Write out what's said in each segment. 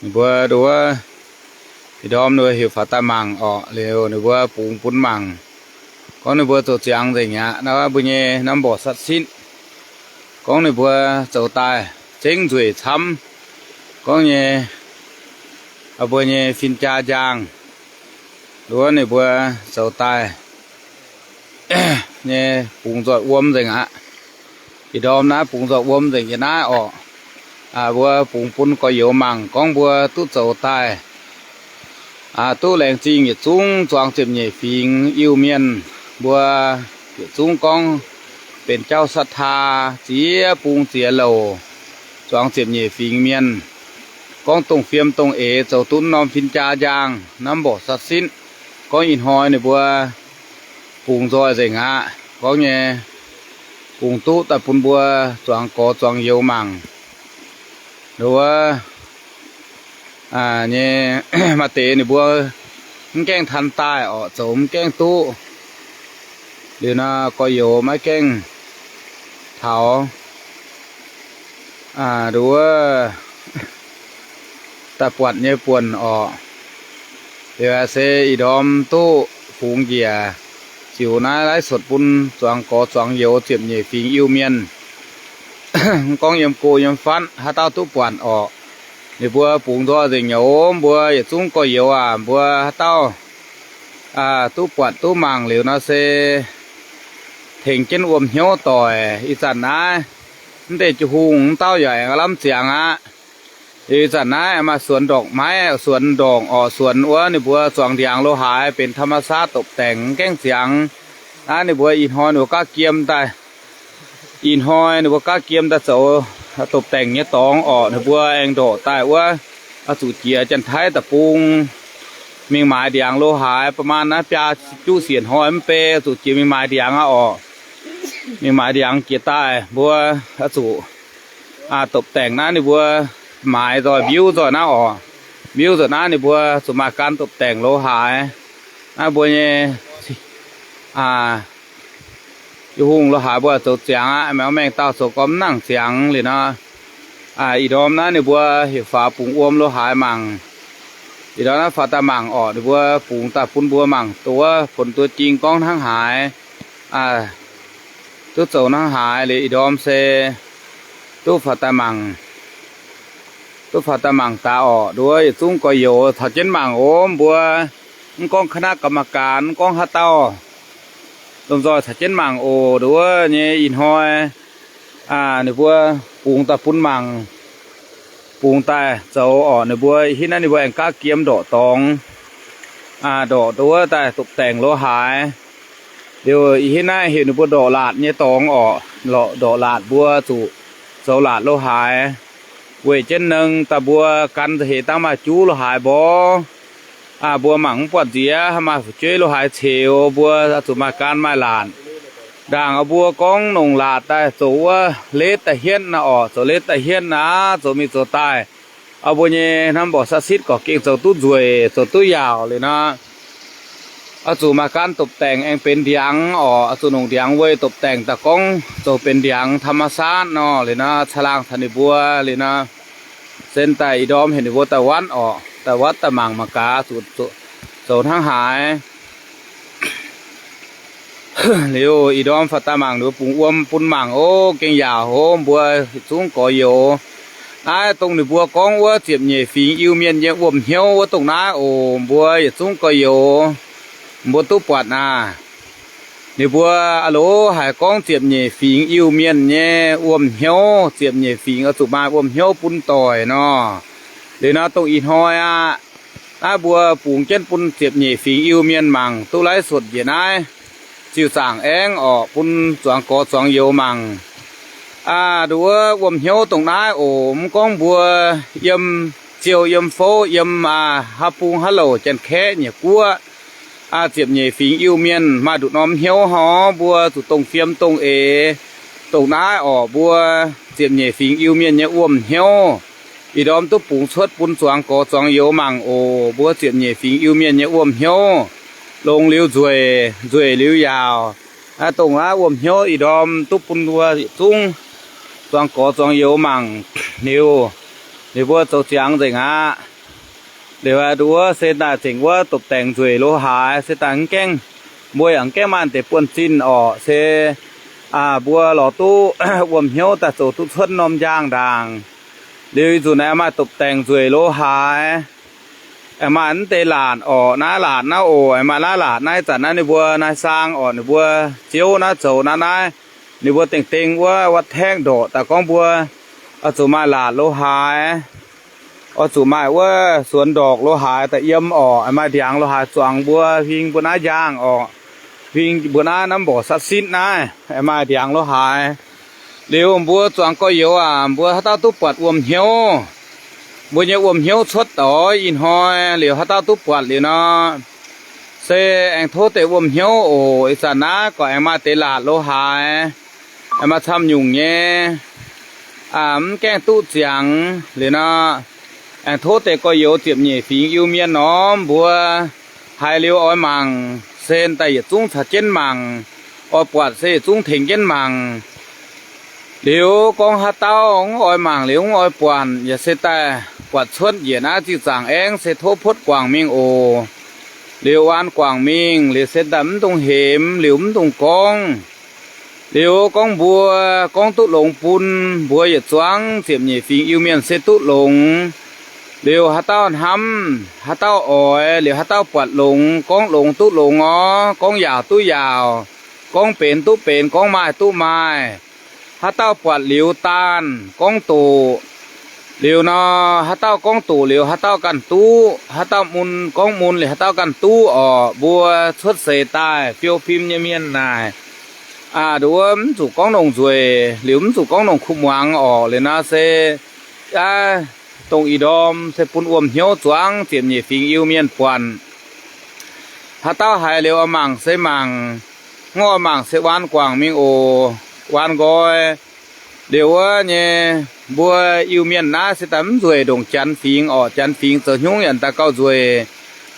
Ninh mbuo nduov, ih ndorm ninh mbuo heuc faaux daaih mangc orqc, liuz ninh mbuo bungx bun mangc. Gorngv ninh mbuo zoux ziangx nzengc aqv, naaiv mbuo nyei น้ำบ่อศักดิ์สิทธิ์. Gorngv ninh mbuo zoux daaih zengv nzueic camv. Gorngv nyei, mbuo nyei fin-jaa njang, nduov ninh mbuo zoux daaih nyei bungx nzoih wuom nzengc aqv. Ih ndorm naaiv bungx nzoih wuom nzengc yiem naaiv orqc. Mbuo bungx bun gorx-youz mangc gorngv mbuo duqv zoux daaih, duqv laengz zingh yietc zungv zuangx ziepc nyeic fingx Iu-Mienh. Mbuo yietc zungv gorngv benx jauv ศรัทธา, ziex bung ziex louc, zuangx ziepc nyeic fingx mienh, gorngv dongh fiem dongh eix zoux duqv norm fin-jaa njang น้ำบ่อศักดิ์สิทธิ์. Gorngv ih hnoi ninh mbuo bungx nzoih nzengc aqv. Gorngv nyei, bungx duqv daaih bun mbuo zuangx gorx zuangx youz mangc. Nduov nyei, maaih deix ninh mbuo mv gaengh tan daaih orqc, zoux mv gaengh duqv. Liuz nor gorx-youz maiv gaengh taux, nduov, daaih buatc nyei buonc orqc. Liuz se ih ndorm duqv fungx njiec ziux naaiv ไลฟ์สด bun zuangx gorx zuangx youz ziepc nyeic fingx Iu-Mienh, mv gorngv yiem go yiem fatv haaix dauh duqv buatc orqc. Ninh mbuo bungx nzoih nzengc nyei. Mbuo yietc zungv gorx-youz aac, mbuo haaix dauh duqv buatc duqv mangc liuz nor se tengx jienv wuom hnyouv doic. Ih zanc naaiv, mv deix jiu hungh mv dauh yaac aengx lamh ziangx aqv. Ih zanc naaiv maaih suonx ndorngc maiv, suonx ndorngc orqc, suonx wuov ninh mbuo zuangx ndiangx lo haaix benx ธรรมชาติ dopc-daengc mv gaengh ziangx. Naaiv ninh mbuo ih hnoi ninh mbuo gaav jiem daaih, ih hnoi ninh mbuo gaav jiem daaih zoux dopc-daengc nyei dorngx orqc. Ninh mbuo aengx ndorqc daaih wuov, oix zuqc jiex Janx-Taiv deic-bung mingh maaiz ndiangx lo haaix, ประมาณ naaiv biaa juqv siec hnoi mv bei, zuqc jiex mingh maaiz ndiangx aqv orqc. Mingh maaiz ndiangx jiex daaih mbuo oix zuqc dopc-daengc naaiv ninh mbuo maaiz nzoih mbiuv nzoih naaiv orqc. Mbiuv nzoih naaiv ninh mbuo zuqc maaih gan dopc-daengc lo haaix. Naaiv mbuo nyei jiu hungh lo haaix mbuo zoux ziangx aqv, maiv maengh dauh zoux gormx nangc ziangx liuz nor. Ih ndorm naaiv ninh mbuo heuc faaux bungx wuom lo haaix mangc. Ih ndorm naaiv faaux daaih mangc orqc, ninh mbuo bungx daaih bun mbuo mangc duqv funx duqv jing gorngv hnangv haaix, duqv zoux hnangv haaix liuz ih ndorm se duqv faaux daaih mangc, duqv faaux daaih mangc daaih orqc. Nduov yietc zungv gorx-youz caux jienv mangc oc. Mbuo mv gorngv คณะกรรมการ, mv gorngv haaix dauh, lomh nzoih caux jienv mangc oc. Nduov nyei ih hnoi ninh mbuo bungx daaih bun mangc, bungx daaih zoux orqc. Ninh mbuo ih hitv naaiv ninh mbuo aengx gaav jiem ndorqc dorngx, ndorqc nduov daaih dopc-daengc lo haaix. Liuz ih hitv naaiv heuc ninh mbuo ndorqc laatc nyei dorngx orqc, ndorqc laatc mbuo zuqc zoux laatc lo haaix. Weic jienv nengh daaih mbuo gan za'heix dangh maaih juv lo haaix mborqv, mbuo mangc mv buatc nziex, maaih fu'jueiv lo haaix ceux mbuo zuqc maaih gan maaih laatc. Ndaangc mbuo gorngv nongc laatc daaih zoux wuov letv daaih hietv naaiv orqc, zoux letv daaih hietv naaiv, zoux mingh zoux daaih. Mbuo nyei น้ำบ่อศักดิ์สิทธิ์ gorqv gengh zoux duqv nzueic, zoux duqv yaauc liuz nor, oix zuqc maaih gan dopc-daengc aengx benx ndiangx orqc. Oix zuqc nongc ndiangx weih dopc-daengc daaih gorngv zoux benx ndiangx ธรรมชาติ nor liuz nor, caangh laangh taux ninh mbuo liuz nor, sen daaih ih ndorm heuc ninh mbuo daaih watv orqc, daaih watv daaih mangc mangc gaax zuqc zoux hnangv haaix. Liuz ih ndorm faaux daaih mangc, ninh mbuo bungx wuom bun mangc oc. Gengh yaauc hov mbuo yietc zungv gorx-youz. Naaiv dongh ninh mbuo gorngv wuov ziepc nyeic fingx Iu-Mienh nyei wuom hnyouv wuov dongh naaiv oc. Mbuo yietc zungv gorx-youz, mbuo duqv buatc naaic, ninh mbuo a'loz haiz gorngv ziepc nyeic fingx Iu-Mienh nyei wuom hnyouv, ziepc nyeic fingx oix zuqc maaih wuom hnyouv bun doic nor. Liuz nor dongh ih hnoi aqv, naaiv mbuo bungx jienv bun ziepc nyeic fingx Iu-Mienh mangc duqv ไลฟ์สด njiec naaiv, ziux zaangc aengv orqc, bun zuangx gorx zuangx youz mangc. Aa, nduov wuom hnyouv dongh naaiv oc. Mv gorngv mbuo yiem ziouh yiem fouv, yiem, aa, haav bung haav louc, Janx-Kaeqv, Nyiec Guoqv, aa, ziepc nyeic fingx Iu-Mienh maaih nduqc norm hnyouv hor, mbuo zuqc dongh fiem dongh eix. Dongh naaiv orqc, mbuo ziepc nyeic fingx Iu-Mienh nyei wuom hnyouv ih ndorm duqv bungx cuotv bun zuangx gorx zuangx youz mangc oc. Mbuo ziepc nyeic fingx Iu-Mienh nyei wuom hnyouv longx liuz nzueic, nzueic liuz yaauc. Aa, dongh naaiv wuom hnyouv ih ndorm duqv bun mbuo yietc zungv zuangx gorx zuangx youz mangc liuz, Liuz mbuo zoux ziangx nzengc aqv. Liuz nduov se daaih zengc wuov dopc-daengx nzueic lo haaix, se daaih mv gaengh, mbuo yaac mv gaengh maaih deix buonv-zinh orqc. Se mbuo lorz duqv wuom hnyouv daaih zoux duqv cuotv norm njang ndaangc. Liuz ih nzunc aengx maaih dopc-daengx nzueic lo haaix, aengx maaih mv deix laatc orqc. Naaiv laatc naaiv oc, aengx maaih naaiv laatc naaiv, zanc naaiv ninh mbuo naaiv saang orqc, ninh mbuo ziouv naaiv zoux naaiv naaiv, ninh mbuo dengh dengh wuov wav taekv ndorqc daaih gorngv mbuo oix zuqc maaih laatc lo haaix, oix zuqc maaih wuov suonx ndorqc lo haaix daaih yiem orqc. Aengx maaih ndiangx lo haaix zuangx mbuo huing mbuo naaiv njang orqc, huing mbuo naaiv namv mborqc saqv sitv naaiv, aengx maaih ndiangx lo haaix. Liuz mbuo zuangx gorx-youz aac, mbuo haaix dauh duqv buatc wuom hnyouv, mbuo nyei wuom hnyouv cuotv doix ih hnoi liuz haaix dauh duqv buatc liuz nor, se aengx tov deix wuom hnyouv oc. Ih zanc naaiv gorqv aengx maaih deix laatc lo haaix, aengx maaih camv nyungc nyei, mv gaengh duqv ziangx liuz nor, aengx tov deix gorx-youz ziepc nyeic fingx Iu-Mienh norm mbuo haiz liuz oix mangc, se daaih yietc zungv caux jienv mangc, oix buatc se yietc zungv tengx jienv mangc. Liuz gorngv haaix dauh mv oix mangc liuz mv oix buatc, yaac se daaih buatc cuotv njiec naaiv ziuh zaangc aengv se tov puotv guangc mingh oc. Liuz waan guangc mingh liuz se daaih mv dungx hemx, liuz mv dungx gorngv. Liuz gorngv mbuo gorngv duqv longx bun mbuo yietc zuangx ziepc nyeic fingx Iu-Mienh se duqv longx. Liuz haaix dauh hnamv, haaix dauh oix, liuz haaix dauh buatc longx, gorngv longx duqv longx orv, gorngv yaauc duqv yaauc, gorngv benx duqv benx, gorngv maaih duqv maaih. Haaix dauh buatc liuz daanh gorngv doqc, liuz nor haaix dauh gorngv doqc liuz haaix dauh ganh duqv, haaix dauh mun gorngv mun liuz haaix dauh ganh duqv orqc. Mbuo cuotv seix daaih fiou fim nyei mienh naaic, aa, nduov mv zuqc gorngv longc nzueic, liuz mv zuqc gorngv longc kuv muangx orqc. Liuz nor se aav, dongh ih ndorm se bun wuom hnyouv zuangx ziepc nyeic fingx Iu-Mienh buatc. Haaix dauh haiz liuz oix mangc se mangc, mv oix mangc se waan guangc mingh oc, waan nqoi. Liuz wuov nyei, mbuo Iu-Mienh naaiv se daaih mv nzueic ndongc Janx fingx orqc. Janx fingx zoux hnyungv yaac daaih gauh nzueic,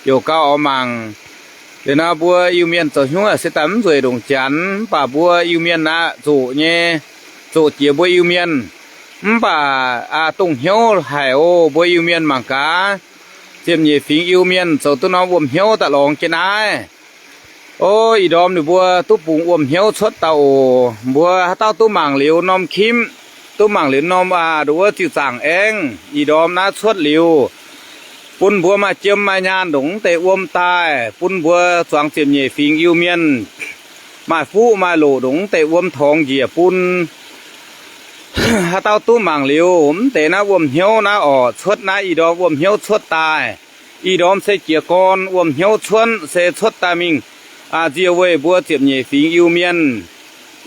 youc gauh oix mangc. Liuz nor mbuo Iu-Mienh zoux hnyungv yaac se daaih mv nzueic ndongc Janx, mv baac mbuo Iu-Mienh aqv, zoqc nyei, zoqc jiex mbuo Iu-Mienh. Mv baac aa, dongh hnyouv haic oc. Mbuo Iu-Mienh mangc gaax, ziepc nyeic fingx Iu-Mienh zoux duqv norm wuom hnyouv daaih lorngx jienv naaiv. O, ih ndorm ninh mbuo duqv bungx wuom hnyouv cuotv daaih oc. Mbuo haaix dauh duqv mangc liuz norm kimv, duqv mangc liuz norm aa, nduov ziuh zaangc aengv, ih ndorm naaiv cuotv liuz, bun mbuo maaih jiem maaih nyaanh ndongc mv deix wuom daaih, bun mbuo zuangx ziepc nyeic fingx Iu-Mienh maaih fuqv maaih loqc ndongc mv deix wuom torngx njiec bun haaix dauh duqv mangc liuz, mv deix naaiv wuom hnyouv naaiv orqc, cuotv naaiv ih ndorm wuom hnyouv cuotv daaih. Ih ndorm se jiez gorn wuom hnyouv cuotv, se cuotv daaih mingh, aa, nzie weih mbuo ziepc nyeic fingx Iu-Mienh.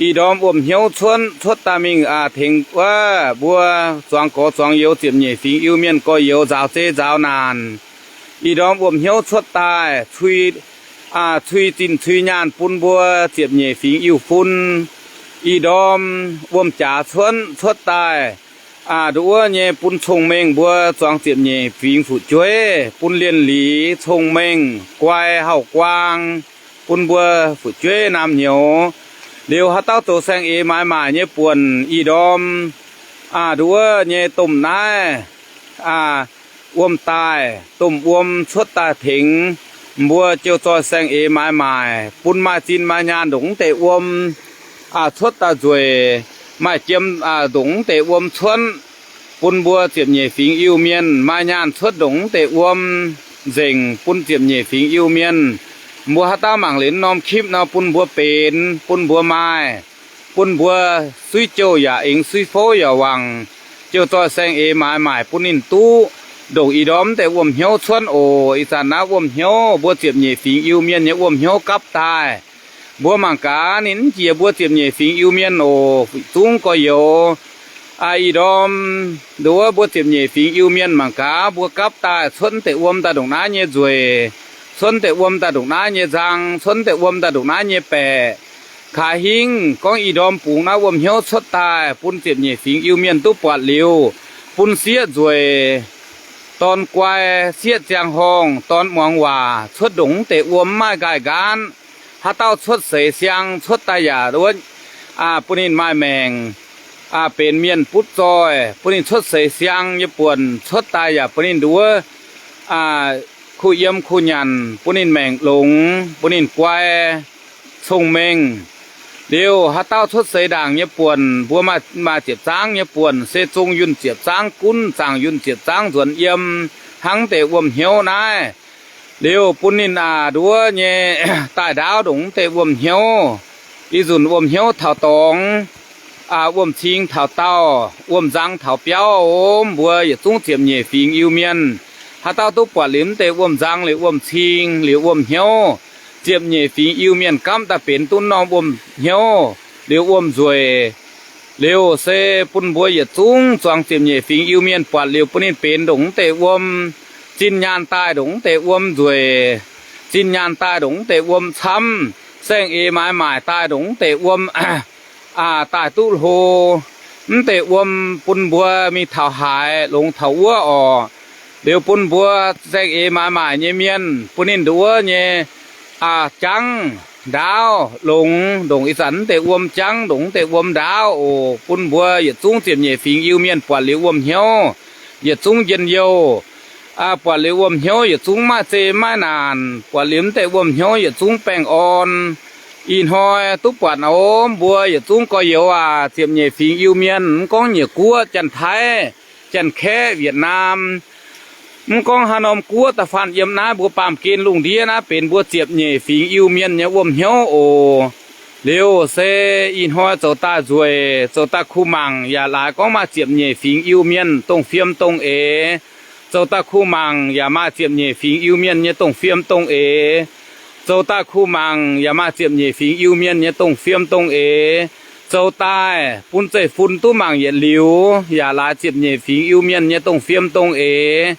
Ih ndorm wuom hnyouv cuotv, cuotv daaih mingh, aa, tengx wuov mbuo zuangx gorx zuangx youz ziepc nyeic fingx Iu-Mienh gorx-youz nzaaux zei nzaaux naanc. Ih ndorm wuom hnyouv cuotv daaih, cui, aa, cui zinh cui nyaanh bun mbuo ziepc nyeic fingx Iu-Fun. Ih ndorm wuom jaax cuotv, cuotv daaih, aa, nduov nyei bun cong-mengh mbuo zuangx ziepc nyeic fingx fu'jueiv, bun lienh liz, cong-mengh, guai, hauv-guaang, bun mbuo fu'jueiv naamh nyouz. Liuz haaix dauh zoux saeng-eix maaiz maaic nyei buonc, ii ndorm, aa, nduov nyei domh naaiv, aa, wuom daaih, domh wuom cuotv daaih tengx mbuo jiu zoih saeng-eix maaiz maaic, bun maaih zinh maaih nyaanh ndongc mv deix wuom, aa, cuotv daaih nzueic, maaih jiem, aa, ndongc mv deix wuom cuotv, bun mbuo ziepc nyeic fingx Iu-Mienh maaih nyaanh cuotv ndongc mv deix wuom nzengc, bun ziepc nyeic fingx Iu-Mienh. Mbuo haaix dauh mangc liuz norm kipv nor, bun mbuo benx, bun mbuo maaih, bun mbuo suiv jouh yaac eng, suiv fouv yaac wangc, jiu zoih saeng-eix maaiz maaic bun ninh duqv ndongc ih ndorm mv deix wuom hnyouv cuotv oc. Ih zanc naaiv wuom hnyouv mbuo ziepc nyeic fingx Iu-Mienh nyei wuom hnyouv gapv daaih. Mbuo mangc gaax, ninh mv jiex mbuo ziepc nyeic fingx Iu-Mienh oc, zungv gorx-youz. Aa, ih ndorm nduov mbuo ziepc nyeic fingx Iu-Mienh mangc gaax, mbuo gapv daaih cuotv deix wuom daaih ndongc naaiv nyei nzueic, cuotv deix wuom daaih ndongc naaiv nyei nzang, cuotv deix wuom daaih ndongc naaiv nyei baeqc. Kaaix hingv gorngv ih ndorm bungx naaiv wuom hnyouv cuotv daaih bun ziepc nyeic fingx Iu-Mienh duqv buatc liuz, bun sieqv nzueic, dorn guai, sieqv ziangh horngh, dorn muangx waac, cuotv ndongc mv deix wuom mv maaih nqaai nqaanv. Haaix dauh cuotv seix siang, cuotv daaih yaac wuov, aa, bun ninh maaih maengc. benx mienh butv zoih, bun ninh cuotv seix siang nyei buonc, cuotv daaih yaac bun ninh nduov kuh yiem kuh nyanc, bun ninh maengc longx, bun ninh guai, cong-mengh. Liuz haaix dauh cuotv seix ndaangc nyei buonc, mbuo maaih ziepc zangv nyei buonc, se zong yunh ziepc zangv gunv, zaangc yunh ziepc zangv nzuonx yiem, hnangv deix wuom hnyouv naaiv. Liuz bun ninh aac nduov nyei daaih ndaauv ndongc deix wuom hnyouv. Ih nzunc wuom hnyouv taux dorngx, wuom-cing taux daauh, wuom-nzang taux biauv. Mbuo yietc zungv ziepc nyeic fingx Iu-Mienh, haaix dauh duqv buatc liuz mv deix wuom-nzang liuz wuom-cing liuz wuom hnyouv, ziepc nyeic fingx Iu-Mienh gapv daaih benx duqv norm wuom hnyouv liuz wuom-nzueic. Liuz se bun mbuo yietc zungv zuangx ziepc nyeic fingx Iu-Mienh buatc liuz bun ninh benx ndongc mv deix wuom, zinh nyaanh daaih ndongc mv deix wuom nzueic, zinh nyaanh daaih ndongc mv deix wuom camv, saeng-eix maaiz maaic daaih ndongc mv deix wuom daaih duqv hlo, mv deix wuom bun mbuo mingh taux haaix longx taux wuov orqc. Liuz bun mbuo saeng-eix maaiz maaic nyei mienh bun ninh nduov nyei jangv ndaauv longx ndongc ih zanc mv deix wuom jangv ndongc mv deix wuom ndaauv oc. Bun mbuo yietc zungv ziepc nyeic fingx Iu-Mienh buatc liuz wuom hnyouv yietc zungv njien-youh. Buatc liuz wuom hnyouv yietc zungv maaih zei maaih naanc, buatc liuz mv deix wuom hnyouv yietc zungv baengh orn. Ih hnoi duqv buatc oc, mbuo yietc zungv gorx-youz aac, ziepc nyeic fingx Iu-Mienh, mv gorngv nyiec guoqv, Janx-Taiv, Janx-Kaeqv, Wietc-Naam, mv gorngv haaix norm guoqv da'faanh yiem naaiv mbuo baamh gen lungh ndiev naaiv benx mbuo ziepc nyeic fingx Iu-Mienh nyei wuom hnyouv oc. Liuz se ih hnoi zoux daaih nzueic, zoux daaih kuh mangc yaac laaix gorngv maaih ziepc nyeic fingx Iu-Mienh dongh fiem dongh eix. Zoux daaih kuh mangc yaac maaih ziepc nyeic fingx Iu-Mienh nyei dongh fiem dongh eix. Zoux daaih kuh mangc yaac maaih ziepc nyeic fingx Iu-Mienh nyei dongh fiem dongh eix. Zoux daaih bun zeiv-fun duqv mangc yietc liuz yaac laaix ziepc nyeic fingx Iu-Mienh nyei dongh fiem dongh eix.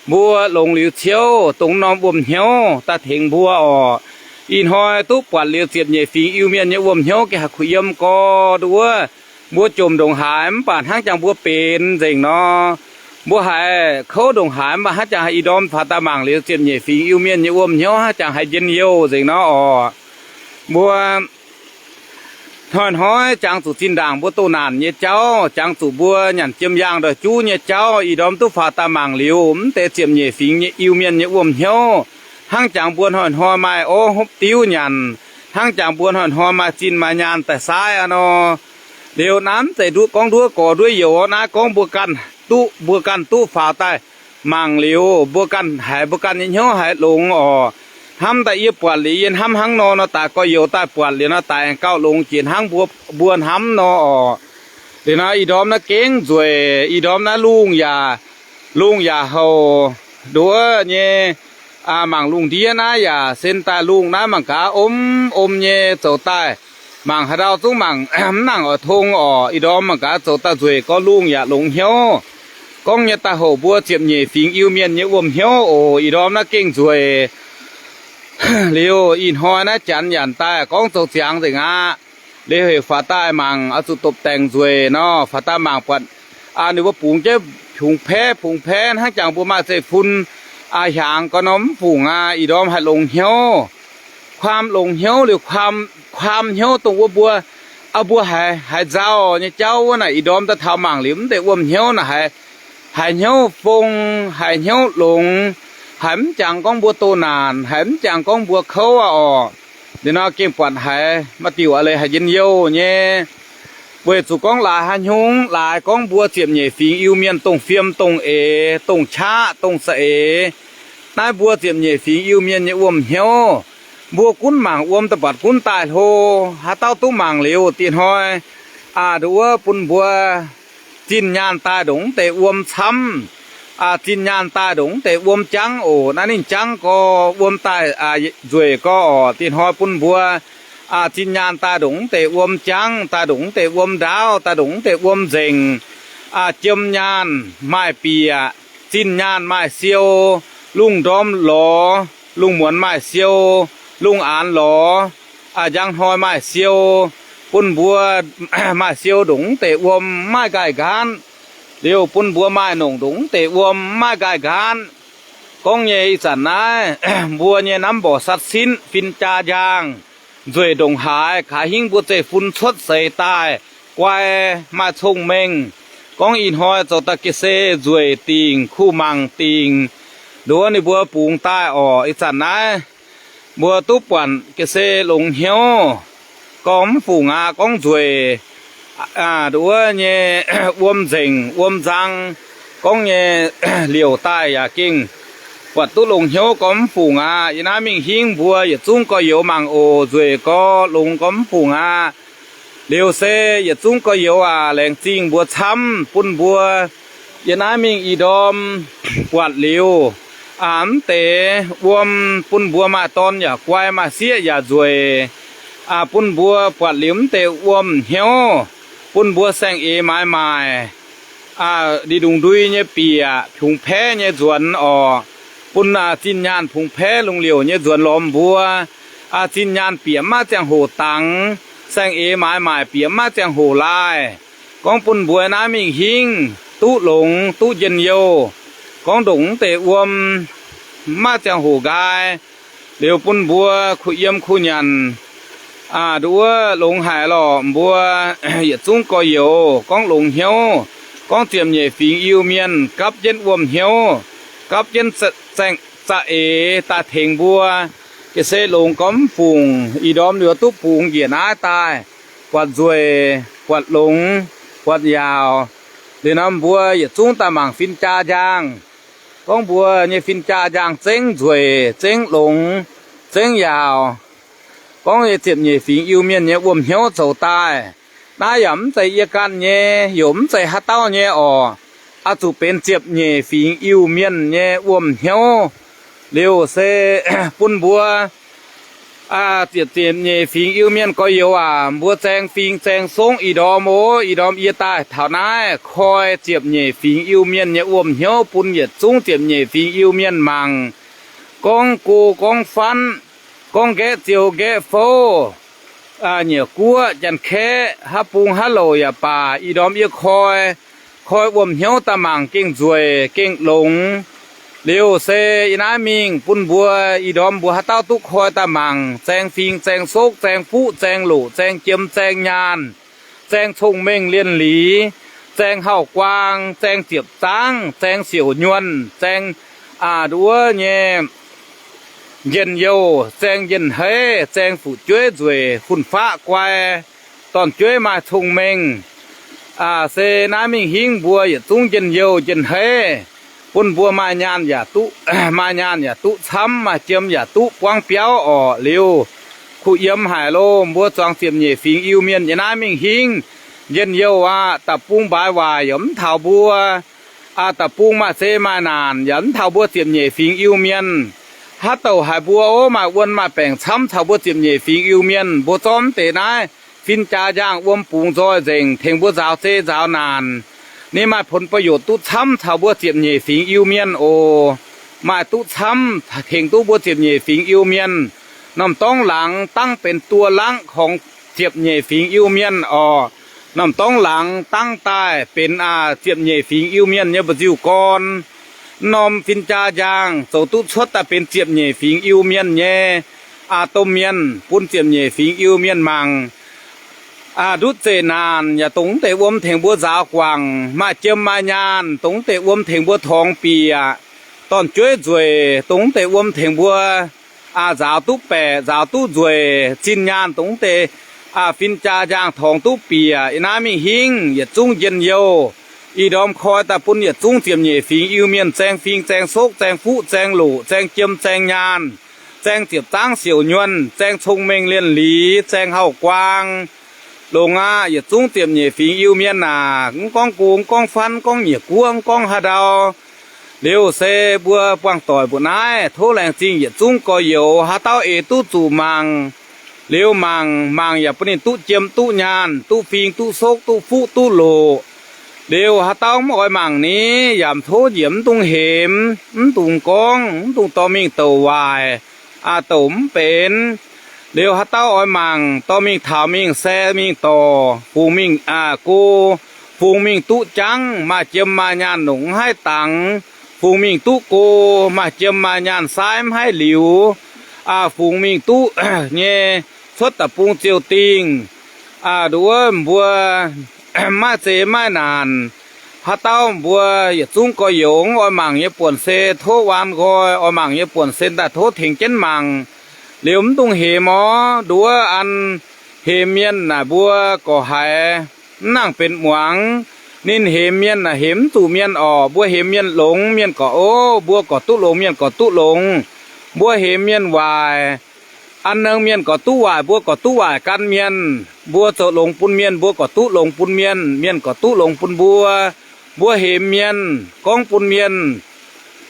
Mbuo longx liuz ciouv dongh norm wuom hnyouv daaih tengx mbuo orqc. Ih hnoi duqv buatc liuz ziepc nyeic fingx Iu-Mienh nyei wuom hnyouv gengh haih kuh yiem gorx nduov. Mbuo jomc ndongc haaix mv baac hnangv jangx mbuo benx nzengc nor, mbuo haiz kouv ndongc haaix mv baac hnangv jangx haih ih ndorm faaux daaih mangc liuz ziepc nyeic fingx Iu-Mienh nyei wuom hnyouv hnangv jangx haiz njien-youh nzengc nor orqc. Mbuo hnoi-hnoi jangx zuqc zinh ndaangc mbuo doh naanc nyei jauv, jangx zuqc mbuo nyanc jiem yaangh ndoih juv nyei jauv, ih ndorm duqv faaux daaih mangc liuz mv deix ziepc nyeic fingx Iu-Mienh nyei wuom hnyouv, hnangv jangx mbuo hnoi-hnoi maaih orv hopv diuv nyanc, hnangv jangx mbuo hnoi-hnoi maaih zinh maaih nyaanh daaih saaiv aqv nor. Liuz naaiv mv zeiz nduov gorngv nduov gorx nduov youz, naaiv gorngv mbuo ganh duqv, mbuo ganh duqv faaux daaih mangc liuz, mbuo ganh haiz mbuo ganh nyei hnyouv haiz longx orqc. Hnamv daaih yie buatc liuz yie hnamv hnangv nor, nor daaix gorx-youz daaih buatc liuz nor daaix gauh longx jiex hnangv mbuo, mbuo hnamv nor orqc. Liuz nor ih ndorm naaiv gengh nzueic, ih ndorm naaiv lungh yaac, lungh yaac houc nduov nyei. Mangc lungh ndiev naaiv yaac sen daaih lungh naaiv mangc gaax om om nyei zoux daaih. Mangc haaix ndau zungv mangc mv nangc oix tong orqc. Ih ndorm mangc gaax zoux daaih nzueic gorx, lungh yaac longx hnyouv. Gorngv nyei daaih houc mbuo ziepc nyeic fingx Iu-Mienh nyei wuom hnyouv oc. Ih ndorm naaiv gengh nzueic. Liuz ih hnoi naaiv janx nyanc daaih gorngv zoux ziangx nzengc aqv. Liuz heuc faaux daaih mangc oix zuqc dopc-daengx nzueic nor, faaux daaih mangc buatc ninh mbuo bungx jienv pungx paev pungx paev hnangv jangx mbuo maaih zeiv-fun hiaangx gau nor mv fungc aqv. Ih ndorm haih longx hnyouv. Kuaam longx hnyouv liuz, kuaam hnyouv dongh wuov mbuo, mbuo haiz, haiz nzauh nyei jauv wuov naaic, ih ndorm daaih taux mangc liuz mv deix wuom hnyouv naaic haiz, haiz hnyouv fong, haiz hnyouv longx, haiz mv jangx gorngv mbuo doh naanc, haiz mv jangx gorngv mbuo kouv aqv orqc. Liuz nor gengh buatc haiz maaih diuc a'leiz haiz njien-youh nyei. Weic zuqc gorngv laaix haaix nyungc, laaix gorngv mbuo ziepc nyeic fingx Iu-Mienh dongh fiem dongh eix, dongh qaqv dongh za'eix. Naaiv mbuo ziepc nyeic fingx Iu-Mienh nyei wuom hnyouv, mbuo gunv mangc wuom daaih buatc gunv daaih hlo. Haaix dauh duqv mangc liuz dieh hnoi a'nduov bun mbuo zinh nyaanh daaih ndongc mv deix wuom camv, zinh nyaanh daaih ndongc mv deix wuom jangv oc. Naaiv ninh jangv gorx, wuom daaih nzueic gorx orqc. Dieh hnoi bun mbuo zinh nyaanh daaih ndongc mv deix wuom jangv, daaih ndongc mv deix wuom ndaauv, daaih ndongc mv deix wuom nzengc. Jiem nyaanh maaih bieqc, zinh nyaanh maaih siou, lungh ndorm lorz, lungh muonz maaih siou, lungh aanx lorz, njang hnoi maaih siou, bun mbuo maaih siou ndongc mv deix wuom mv maaih nqaih nqaatv. Liuz bun mbuo maaih nongc ndongc mv deix wuom mv maaih nqaih nqaatv. Gorngv nyei ih zanc naaiv, mbuo nyei namv mborqc sat sinv, fin-jaa njang, nzueic ndongc haaix, kaaix hingv mbuo zeiv-fun cuotv seix daaih, guai, maaih cong-mengh. Gorngv ih hnoi zoux daaih ga'sie nzueic dingc, kuh mangc dingc, nduov ninh mbuo bungx daaih orqc. Ih zanc naaiv mbuo duqv buatc ga'sie longx hnyouv, gorngv mv fungc aqv, gorngv nzueic, nduov nyei, wuom nzengc wuom nzang, gorngv nyei liouc daaih yaac gengh buatc duqv longx hnyouv, gorngv mv fungc aqv. Yie naaiv mingh hingv mbuo yietc zungv gorx-youz mangc oc. Nzueic gorx, longx gorngv mv fungc aqv. Liuz se yietc zungv gorx-youz aac, laengz zingh mbuo camv bun mbuo. Yie naaiv mingh ih ndorm buatc liuz, aa, mv deix wuom bun mbuo maaih dorn yaac guai, maaih sieqv yaac nzueic. Aa, bun mbuo buatc liuz mv deix wuom hnyouv, bun mbuo saeng-eix maaiz maaic, aa, ndongc ndui nyei bieqc, pungx paeqv nyei nzuonx orqc. Bun, aa, zinh nyaanh pungx paeqv lungh liouc nyei nzuonx lorz mbuo, aa, zinh nyaanh bieqc maiv ziangh hoc dangx, saeng-eix maaiz maaic bieqc maiv ziangh hoc laaih. Gorngv bun mbuo naaiv mingh hingv duqv longx, duqv njien-youh. Gorngv ndongc mv deix wuom maiv ziangh hoc nqaai, liuz bun mbuo kuh yiem kuh nyanc, aa, nduov longx haic lorqc. Mbuo yietc zungv gorx-youz gorngv longx hnyouv, gorngv ziepc nyeic fingx Iu-Mienh gapv jienv wuom hnyouv, gapv jienv zaeng za'eix daaih tengx mbuo. Ga'sie longx gorngv mv fungc, ih ndorm liuz duqv bungx njiec naaiv daaih, buatc nzueic, buatc longx, buatc yaauc. Liuz nor mbuo yietc zungv daaih mangc fin-jaa njang. Gorngv mbuo nyei fin-jaa njang zengv nzueic, zengv longx, zengv yaauc. Gorngv nyei ziepc nyeic fingx Iu-Mienh nyei wuom hnyouv zoux daaih, naaiv yaac mv zeiz yie ganh nyei, yaac mv zeiz haaix dauh nyei orqc. Aa, zuqc benx ziepc nyeic fingx Iu-Mienh nyei wuom hnyouv. Liuz se bun mbuo, aa, ziepc, ziepc nyeic fingx Iu-Mienh gorx-youz aac, mbuo zaeng fing zaeng songv ih ndorm oc. Ih ndorm yie daaih taux naaiv koi ziepc nyeic fingx Iu-Mienh nyei wuom hnyouv bun yietc zungv ziepc nyeic fingx Iu-Mienh mangc. Gorngv go gorngv fanv, gorngv nqaeqv ziou nqaeqv fouv, aa, nyiec guoqv, janx-kaeqv, haav bung haav louc yaac baac, ih ndorm yie koi, koi wuom hnyouv daaih mangc gengh nzueic gengh longx. Liuz se yie naaiv mingh bun mbuo, ih ndorm mbuo haaix dauh duqv koi daaih mangc, zaeng fing zaeng sokv, zaeng fuqv zaeng loqc, zaeng jiem zaeng nyaanh, zaeng cong-mengh lienh liz, zaeng hauv-guaang, zaeng ziepc zaangv, zaeng siouc nyuonh, zaeng, aa, nduov nyei njien-youh, zaeng njien-heiv, zaeng fu'jueiv nzueic, fun-faqv guai, dorn-jueiv maaih cong-mengh. Aa, se naaiv mingh hingv mbuo yietc zungv njien-youh njien-heiv, bun mbuo maaih nyaanh yaac duqv, maaih nyaanh yaac duqv camv, maaih jiem yaac duqv buangv biauv orqc. Liuz kuh yiem haic loh, mbuo zuangx ziepc nyeic fingx Iu-Mienh nyei naaiv mingh hingv njien-youh aqv. Da'bung mbaaix waaic yaac mv taux mbuo. Aa, da'bung maaih zei maaih naanc yaac mv taux mbuo ziepc nyeic fingx Iu-Mienh. Haaix douc haiz mbuo ov maaih wuon maaih baengc camv caux mbuo ziepc nyeic fingx Iu-Mienh, mbuo zorqv mv deix naaiv fin-jaa njang wuom bungx nzoih nzengc tengx mbuo nzaaux zei nzaaux naanc. Ninh maaih ผลประโยชน์ duqv camv caux mbuo ziepc nyeic fingx Iu-Mienh oc. Maaih duqv camv tengx duqv mbuo ziepc nyeic fingx Iu-Mienh. Norm dorngx laangz dangv benx duoh langv ของ ziepc nyeic fingx Iu-Mienh orqc. Norm dorngx laangz dangv daaih benx, aa, ziepc nyeic fingx Iu-Mienh nyei mba'nziu gorn. Norm fin-jaa njang zoux duqv cuotv daaih benx ziepc nyeic fingx Iu-Mienh nyei, aa, domh mienh bun ziepc nyeic fingx Iu-Mienh mangc. Aa, ndutv zeqc naanc yaac dongh mv deix wuom tengx mbuo nzaaux guangc. Maaih jiem maaih nyaanh dongh mv deix wuom tengx mbuo torngx bieqc. Dorn-jueiv nzueic dongh mv deix wuom tengx mbuo, aa, nzaaux duqv baeqc, nzaaux duqv nzueic. Zinh nyaanh dongh mv deix, aa, fin-jaa njang torngx duqv bieqc. Ih naaiv mingh hingv yietc zungv njien-youh. Ih ndorm koi daaih bun yietc zungv ziepc nyeic fingx Iu-Mienh zaeng fing zaeng sokv zaeng fuqv zaeng loqc zaeng jiem zaeng nyaanh, zaeng ziepc zaangv siouc nyuonh, zaeng cong-mengh lienh liz, zaeng hauv-guaang. Longx aqv. Yietc zungv ziepc nyeic fingx Iu-Mienh aac, mv gorngv go, mv gorngv fanv, mv gorngv nyiec guoqv, mv gorngv haaix ndau, liuz se mbuo buangh doic mbuoqc naaiv tov laengz zingh yietc zungv gorx-youz haaix dauh eix duqv zuqc mangc. Liuz mangc, mangc yaac bun ninh duqv jiem duqv nyaanh, duqv fing duqv sokv, duqv fuqv duqv loqc. Liuz haaix dauh mv oix mangc ni, yaac tov njiec mv dungx hemx, mv dungx gorngv, mv dungx dorh mingh douc waaic, aa, douc mv benx. Liuz haaix dauh oix mangc, dorh mingh taux mingh se mingh dorc, fungx mingh, aa, go, fungx mingh duqv jangv, maaih jiem maaih nyaanh longc mv haih dangx, fungx mingh duqv go, maaih jiem maaih nyaanh saaiv mv haih liuz, aa, fungx mingh duqv nyei, cuotv da'bung ziouc dingh, aa, nduov mbuo maaih zeix maaih naanc. Haaix dauh mbuo yietc zungv gorx-youz oix mangc nyei buonc se tov waan nqoi, oix mangc nyei buonc se daaih tov tengx jienv mangc. Liuz mv dungx hemx orv, nduov an hemx mienh naaic mbuo gorqv haiz mv nangc benx muangx. Ninh hemx mienh naaic hemx mv zuqc mienh orqc. Mbuo hemx mienh longx, mienh gorqv, o, mbuo gorqv duqv longx, mienh gorqv duqv longx. Mbuo hemx mienh waaic, an nengh mienh gorqv duqv waaic, mbuo gorqv duqv waaic gan mienh. Mbuo zoux longx bun mienh, mbuo gorqv duqv longx bun mienh, mienh gorqv duqv longx bun mbuo. Mbuo hemx mienh, gorngv bun mienh,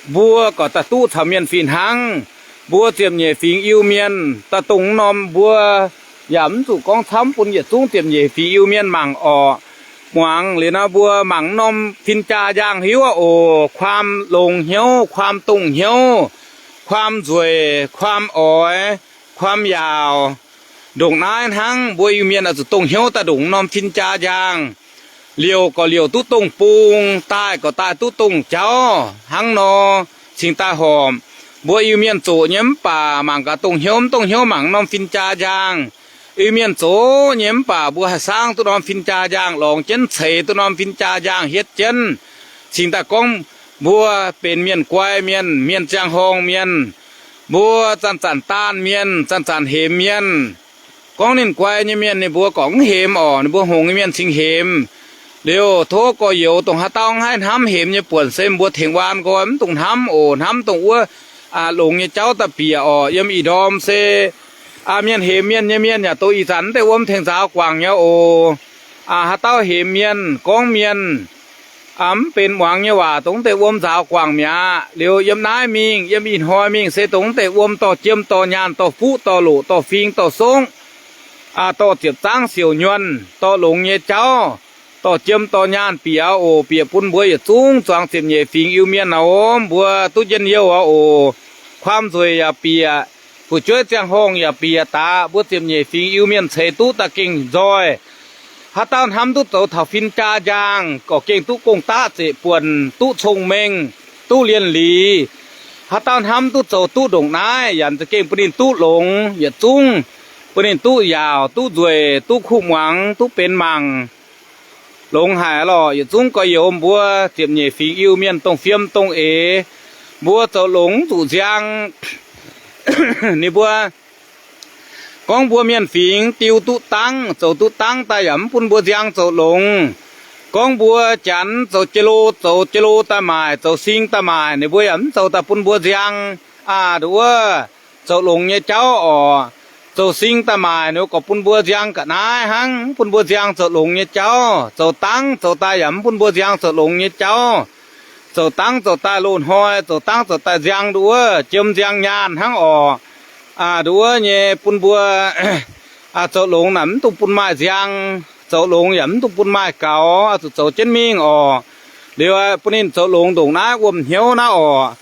mbuo gorqv daaih duqv caux mienh fih hnangv. Mbuo ziepc nyeic fingx Iu-Mienh daaih dongh norm mbuo yaac mv zuqc gorngv camv bun yietc zungv ziepc nyeic fingx Iu-Mienh mangc orqc. Muangx liuz nor mbuo mangc norm fin-jaa njaangh hiuv oc. ความ longx hnyouv, ความ dongh hnyouv, ความ nzueic, ความ oix, ความ yaauc. Ndongc naaiv hnangv mbuo Iu-Mienh oix zuqc dongh hnyouv daaih ndongc norm fin-jaa njaangh. Liouc gorqv liouc duqv dongh bung, daaih gorqv daaih duqv dongh jauv hnangv nor, cingx daaih horpc. Mbuo Iu-Mienh zoqc nyei mv baac mangc gaax dongh hnyouv, mv dongh hnyouv mangc norm fin-jaa njaangh. Iu-Mienh zoqc nyei mv baac mbuo haih saangv duqv norm fin-jaa njaangh, lorngx jienv ceix duqv norm fin-jaa njaangh hietv jienv. Cingx daaih gorngv mbuo benx mienh guai mienh, mienh ziangh horngh mienh, mbuo zanc-zanc daanh mienh, zanc-zanc hemx mienh. Gorngv ninh guai nyei mienh ninh mbuo gorngv mv hemx orqc, ninh mbuo hngongx nyei mienh cingx hemx. Liuz tov gorx-youz dongh haaix dauh haih hnamv hemx nyei buonc se mbuo tengx waan nqoi, mv dungx hnamv oc. Hnamv dongh wuov longx nyei jauv daaih bieqc orqc. Yiem ih ndorm se mienh hemx mienh nyei mienh yaac dongh ih zanc deix wuom tengx nzaaux guangc nyei oc. Haaix dauh hemx mienh, gorngv mienh mv benx muangx nyei waac dongh deix wuom nzaaux guangc mi'aqv. Liuz yiem naaiv mingh, yiem ih hnoi mingh se dongh deix wuom dorh jiem dorh nyaanh dorh fuqv dorh loqc dorh fing dorh songv, dorh ziepc zangv siouc nyuonh dorh longx nyei jauv, dorh jiem dorh nyaanh bieqc oc. Bieqc bun mbuo yietc zungv zuangx ziepc nyeic fingx Iu-Mienh oc. Mbuo duqv njien-youh oc. ความ nzueic yaac bieqc, fu'jueiv ziangh horngh yaac bieqc daaih, mbuo ziepc nyeic fingx Iu-Mienh ceix duqv daaih gengh nzoih. Haaix dauh hnamv duqv zoux taux fin-jaa njaangh, gorqv gengh duqv gong-daqv zeqc buonc, duqv cong-mengh, duqv lienh liz. Haaix dauh hnamv duqv zoux duqv ndongc naaiv, yaac za'gengh bun ninh duqv longx yietc zungv, bun ninh duqv yaauc, duqv nzueic, duqv kuh muangx, duqv benx mangc. Longx haic lorqc. Yietc zungv gorx-youz mbuo ziepc nyeic fingx Iu-Mienh dongh fiem dongh eix, mbuo zoux longx zuqc nziang. Ninh mbuo gorngv mbuo mienh fingx diu duqv dangv, zoux duqv dangv daaih yaac mv bun mbuo nziang zoux longx. Gorngv mbuo Janx zoux jiex lo, zoux jiex lo daaih maaic, zoux sing daaih maaic, ninh mbuo yaac mv zoux daaih bun mbuo nziang. Aa, nduov, zoux longx nyei jauv orqc. Zoux sing daaih maaic ninh gorqv bun mbuo nziang ga'naaiv hnangv, mv bun mbuo nziang zoux longx nyei jauv. Zoux dangv zoux daaih yaac mv bun mbuo nziang zoux longx nyei jauv. Zoux dangv zoux daaih loz-hnoi, zoux dangv zoux daaih nziang nduov, jiem nziang nyaanh hnangv orqc. Nduov nyei bun mbuo zoux longx naaic mv dungx bun maaih nziang, zoux longx yaac mv dungx bun maaih gaux, zuqc zoux jienv mingh orqc. Liuz bun ninh zoux longx ndongc naaiv wuom hnyouv naaiv orqc.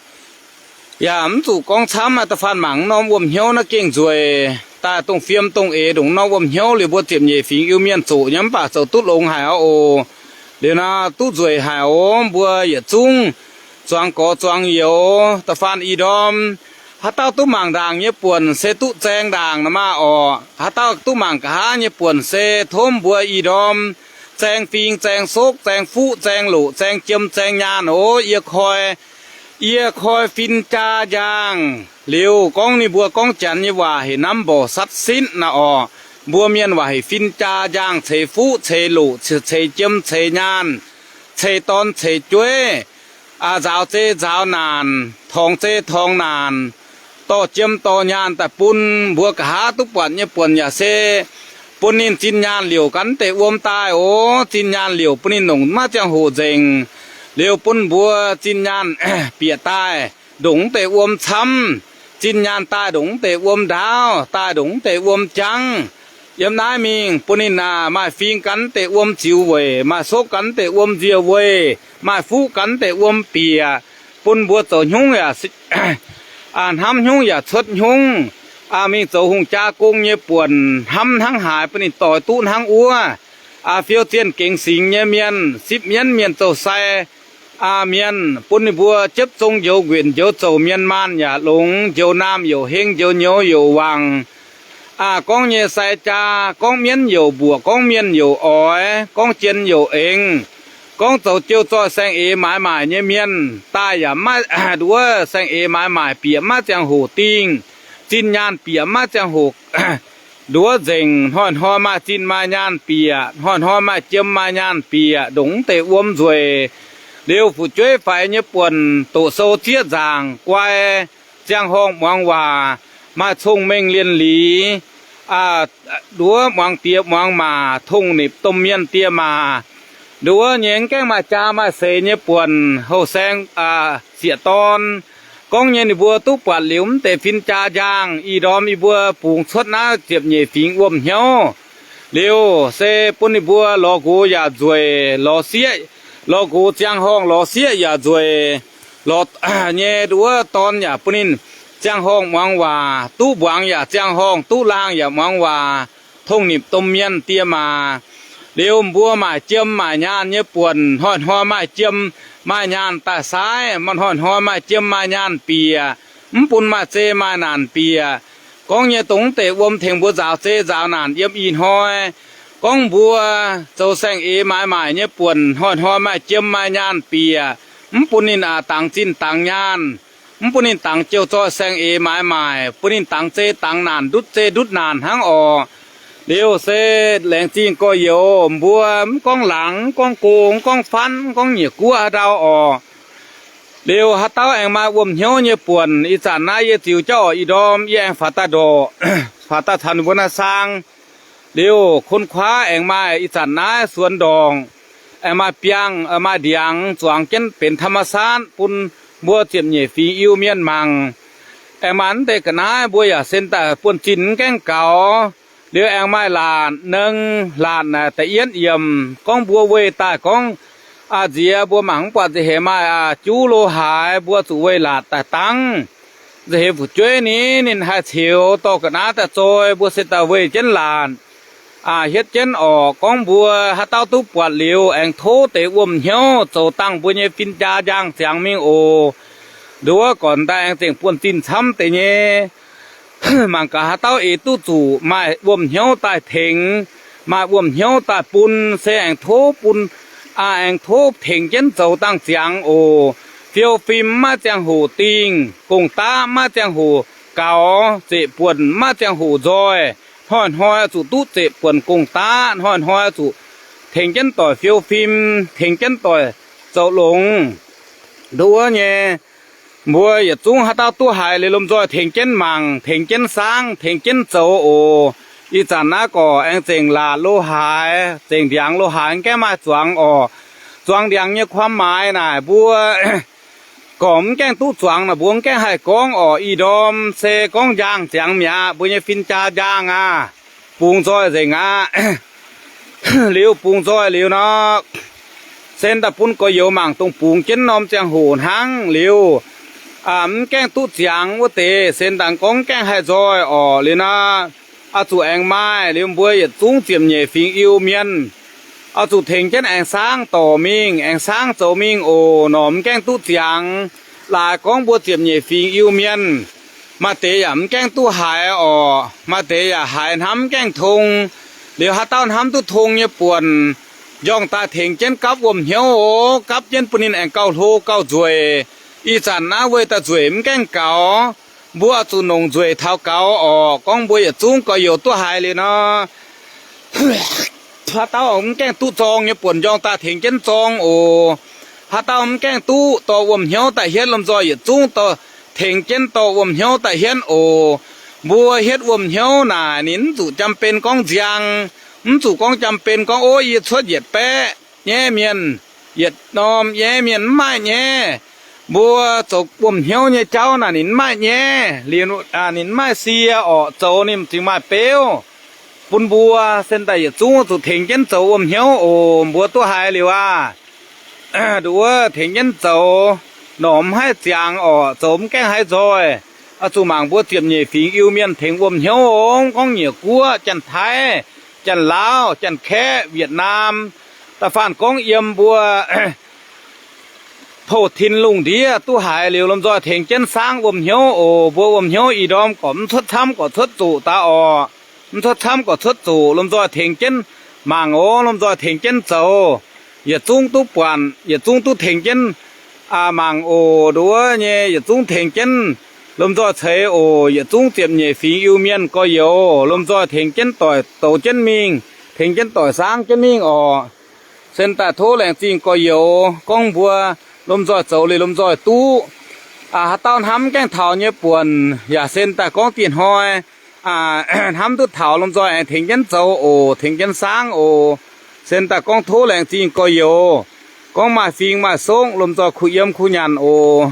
Yaac mv zuqc gorngv camv, da'faanh mangc norm wuom hnyouv naaiv gengh nzueic daaih, dongh fiem dongh eix ndongc norm wuom hnyouv. Liuz mbuo ziepc nyeic fingx Iu-Mienh zoqc nyei mv baac zoux duqv longx haic oc. Liuz naaiv duqv nzueic haic oc. Mbuo yietc zungv zuangx gorx zuangx youz, da'faanh ih ndorm haaix dauh duqv mangc ndaangc nyei buonc se duqv zaeng ndaangc nor maah orqc. Haaix dauh duqv mangc nqa'haav nyei buonc se tov mbuo ih ndorm zaeng fing, zaeng sokv, zaeng fuqv, zaeng loqc, zaeng jiem, zaeng nyaanh oc. Yie koi, yie koi fin-jaa njaangh. Liuz gorngv ninh mbuo gorngv Janx nyei waac heuc น้ำบ่อศักดิ์สิทธิ์ naaiv orqc. Mbuo mienh waac heuc fin-jaa njaangh, ceix fuqv, ceix loqc, ceix jiem, ceix nyaanh, ceix dorn, ceix jueiv, nzaaux zei nzaaux naanc, torngx zei torngx naanc, dorh jiem dorh nyaanh daaih bun mbuo nqa'haav duqv buatc nyei buonc yaac se bun ninh zinh nyaanh liouc ganh deix wuom daaih oc. Zinh nyaanh liouc bun ninh longc maiv ziangh hoc nzengc. Liuz bun mbuo zinh nyaanh bieqc daaih ndongc deix wuom camv, zinh nyaanh daaih ndongc deix wuom ndaauv, daaih ndongc deix wuom jangv. Yiem naaiv mingh bun ninh maaih fing ganh deix wuom ziux weic, maaih sokv ganh deix wuom nzie weih, maaih fuqv ganh deix wuom bieqc, bun mbuo zoux hnyungv yaac hnamv hnyungv yaac cuotv hnyungv. Mingh zoux hungh jaa gong nyei buonc hnamv hnangv haaix bun ninh doix duqv hnangv wuov. Fiou zienh gengx singx nyei mienh, sipv mienv mienh zoux sai mienh, bun ninh mbuo jiepv zong njoux nquenc njoux zouc mienh maanh yaac longx, njoux naamh youc heng, njoux nyouz youc wangc. Aa, gorngv nyei sai jaa, gorngv mienv youc mbuoqc, gorngv mienh youc oix, gorngv jien youc eng, gorngv zoux jiu zoih saeng-eix maaiz maaic nyei mienh daaih yaac maiv nduov, saeng-eix maaiz maaic bieqc maiv ziangh hoc dingh, zinh nyaanh bieqc maiv ziangh hoc nduov nzengc, hnoi-hnoi maaih zinh maaih nyaanh bieqc, hnoi-hnoi maaih jiem maaih nyaanh bieqc, ndongc mv deix wuom nzueic. Liuz fu'jueiv faix nyei buonc doqc sou zieqv nzaangc guai, ziangh horngh muangx waac, maaih cong-mengh lienh-liz, nduov muangx diex muangx maac, tongh nipc domh mienh diex maac. Nduov nyei mv gaengh maaih jaa maaih seix nyei buonc, houh saeng sieqv dorn. Gorngv nyei ninh mbuo duqv buatc liuz mv deix fin-jaa njang, ih ndorm yie mbuo bungx cuotv naaiv ziepc nyeic fingx wuom hnyouv liuz, se bun ninh mbuo lorz nqox yaac nzueic, lorz sieqv, lorz nqox ziangh horngh lorz sieqv yaac nzueic, lorz nyei nduov dorn yaac bun ninh ziangh horngh muangx waac, duqv mbuangz yaac ziangh horngh, duqv laangh yaac muangx waac, tongh nipc domh mienh diex maac. Liuz mbuo maaic jiem maaic nyaanh nyei buonc, hnoi-hnoi maaih jiem maaih nyaanh daaih saaiv, hnoi-hnoi maaih jiem maaih nyaanh bieqc, mv bun maaih zei maaih naanc bieqc. Gorngv nyei dongh mv deix wuom tengx mbuo nzaaux zei nzaaux naanc yiem ih hnoi. Gorngv mbuo zoux saeng-eix maaiz maaic nyei buonc, hnoi-hnoi maaih jiem maaih nyaanh bieqc, mv bun ninh dangx zinh dangx nyaanh, mv bun ninh dangx jiu zoih saeng-eix maaiz maaic, bun ninh dangx zei dangx naanc, ndutv zei ndutv naanc hnangv orqc. Liuz se laengz zingh gorx-youz mbuo, mv gorngv laangz, mv gorngv go, mv gorngv faanv, mv gorngv nyiec guoqv haaix ndau orqc. Liuz haaix dauh aengx maaih wuom hnyouv nyei buonc, ih zanc naaiv yie ziux jauv orqc, ih ndorm yie aengx faaux daaih ndorqc, faaux daaih caux ninh mbuo naaiv saang. Liuz kun kuaaiv aengx maaih ih zanc naaiv suonx ndorngc, aengx maaih biangh, maaih ndiangx zuangx jienv benx ธรรมชาติ bun mbuo ziepc nyeic fingx Iu-Mienh mangc. Aengx maaih mv deix ga'naaiv mbuo yaac sen daaih buonv-zinh mv gaengh gaux. Liuz aengx maaih laatc nengh, laatc naaic da'yietv yiemc gorngv mbuo weih daaih gorngv, aa, nziex mbuo mangc mv buatc nza'heix maaih, aa, juv lo haaix, mbuo zuqc weih laatc daaih dangv. Nza'heix fu'jueiv ni, ninh haih ceux dorh ga'naaiv daaih zoi, mbuo se daaih weih jienv laatc, aa, hietv jienv orqc. Gorngv mbuo haaix dauh duqv buatc liuz aengx tov deix wuom hnyouv zoux dangh mbuo nyei fin-jaa njang ziangx mingh oc. Nduov gornx daaih aengx zengc buonv-zinh camv deix nyei. Mangc gaax haaix dauh eix duqv zuqc maaih wuom hnyouv daaih tengx, maaih wuom hnyouv daaih bun, se aengx tov bun, aa, aengx tov tengx jienv zoux dangh ziangx oc. Fiou fim maiv ziangh hoc dingh, gong-daqv maiv ziangh hoc gaux, zeqc buonc maiv ziangh hoc nzoih. Hnoi-hnoi zuqc duqv zeqc buonc gong-daqv, hnoi-hnoi zuqc tengx jienv doic fiou fim, tengx jienv doic zoux longx. Nduov nyei, mbuo yietc zungv haaix dauh duqv haiz liuz lomh nzoih tengx jienv mangc, tengx jienv saangv, tengx jienv zoux oc. Ih zanc naaiv gorqc aengx zengc laatc lo haaix, zengc ndiangx lo haaix mv gaengh maaih zuangx orqc. Zuangx ndiangx nyei ความหมาย naaic mbuo gorqc mv gaengh duqv zuangx naaic mbuo mv gaengh haih gorngv orqc. Ih ndorm se gorngv njaangh ziangx mi'aqv, mbuo nyei fin-jaa njaangh aqv, bungx nzoih nzengc aqv. Liuz bungx nzoih liuz nor, sen daaih bun gorx-youz mangc dongh bungx jienv norm ziangh hoc hnangv liuz, mv gaengh duqv ziangx wuov deix sen daaih gorngv mv gaengh haih nzoih orqc. Liuz nor, oix zuqc aengx maaih liuz mbuo yietc zungv ziepc nyeic fingx Iu-Mienh oix zuqc tengx jienv aengx saangv dorc mingh, aengx saangv zoux mingh oc. Norqc mv gaengh duqv ziangx, laaix gorngv mbuo ziepc nyeic fingx Iu-Mienh, maaih deix yaac mv gaengh duqv haiz orqc, maaih deix yaac haiz hnamv mv gaengh tong. Liuz haaix dauh hnamv duqv tong nyei buonc, njorngh daaih tengx jienv gapv wuom hnyouv oc, gapv jienv bun ninh aengx gauh hlo gauh nzueic. Ih zanc naaiv weih daaih nzueic mv gaengh gaux, mbuo zuqc nongc nzueic taux gaux orqc. Gorngv mbuo yietc zungv gorx-youz duqv haiz liuz nor, haaix dauh mv gaengh duqv zorng nyei buonc, njorngh daaih tengx jienv zorng oc. Haaix dauh mv gaengh duqv dorh wuom hnyouv daaih hietv, lomh nzoih yietc zungv dorh, tengx jienv dorh wuom hnyouv daaih hietv oc. Mbuo hietv wuom hnyouv naaic ninh mv zuqc จำเป็น gorngv nziang, mv zuqc gorngv จำเป็น gorngv, ov, yie cuotv yietc baeqv nyaiv mienh, yietc norm nyaiv mienh, mv maaih nyaiv. Mbuo zoux wuom hnyouv nyei jauv naaic ninh mv maaih nyaiv, liuz ninh mv maaih sie orqc, zoux ninh cingx maaih beuv. Bun mbuo sen daaih yietc zungv zuqc tengx jienv zoux wuom hnyouv oc. Mbuo duqv haiz liuz aqv, nduov tengx jienv zoux, norqc mv haih ziangx orqc, zoux mv gaengh haih nzoih. Oix zuqc mangc mbuo ziepc nyeic fingx Iu-Mienh tengx wuom hnyouv ong, gorngv nyiec guoqv, Janx-Taiv, Janx-Laauv, Janx-Kaeqv, Wietc-Naam, da'faanh gorngv yiem mbuo Pou-Tin lungh ndiev duqv haiz liuz, lomh nzoih tengx jienv saangv wuom hnyouv oc. Mbuo wuom hnyouv ih ndorm gorqv mv cuotv camv, gorqv cuotv zuqc daaih orqc. mv cuotv camv gorqv cuotv zoqc, lomh nzoih tengx jienv mangc oc, lomh nzoih tengx jienv zoux, yietc zungv duqv buatc, yietc zungv duqv tengx jienv mangc oc. Nduov nyei yietc zungv tengx jienv lomh nzoih ceix oc. Yietc zungv ziepc nyeic fingx Iu-Mienh gorx-youz lomh nzoih tengx jienv doic zoux jienv mingh, tengx jienv doic saangv jienv mingh oc. Sen daaih tov laengz zingh gorx-youz gorngv mbuo lomh nzoih zoux liuz lomh nzoih duqv. Haaix dauh hnamv gaengh taux nyei buonc yaac sen daaih gorngv dieh hnoi hnamv duqv taux lomh nzoih aengx tengx jienv zoux oc, tengx jienv saangv oc. Sen daaih gorngv tov laengz zingh gorx-youz. Gorngv maaih fingx maaih songv lomh nzoih kuh yiem kuh nyanc oc.